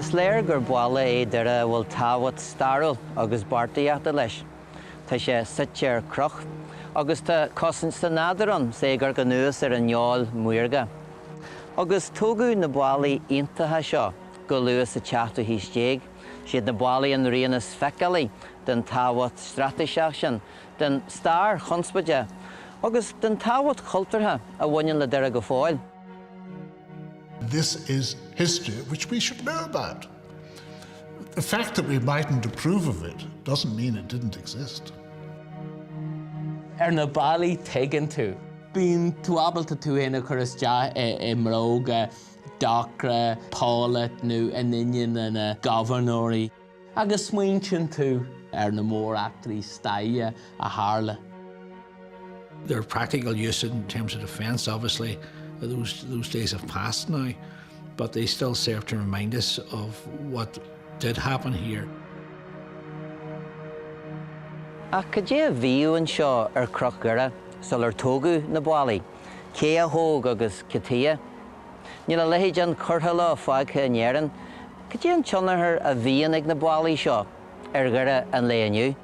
Is léir gur baile é Doire a bhfuil tábhacht stairiúil agus beartaíochta leis. Tá sé suite ar chnoc agus tá cosaint sa nádúr ann 's é ag amharc anuas ar an fheoil mhaorga. Agus tógadh na ballaí iontacha seo go luath sa tseachtú haois déag. Siad na ballaí an rian is feiceálaí den tábhacht straitéiseach sin, den stair chonspóideach agus den tábhacht chultúrtha a bhaineann le Doire go fóill. This is history which we should know about. The fact that we mightn't approve of it doesn't mean it didn't exist. Ar na ballaí tuigeann tú. Bíonn tú ábalta tú féin a chur isteach i mbróga Docwra, Paulet nó in ingne na ngobharnóirí agus smaointíonn tú ar na móreachtraí staire a tharla. Their practical use in terms of defence, obviously, those, those days have passed now, but they still serve to remind us of what did happen here. Ach cad é a bhíodh anseo ar Chnoc Dhoire sular tógadh na ballaí? Cé a thóg agus cad chuige? Níl a leithéid den curtha leo fágtha in Éirinn. Cad é an tionchar a bhíonn ag na ballaí seo ar Dhoire an lae inniu?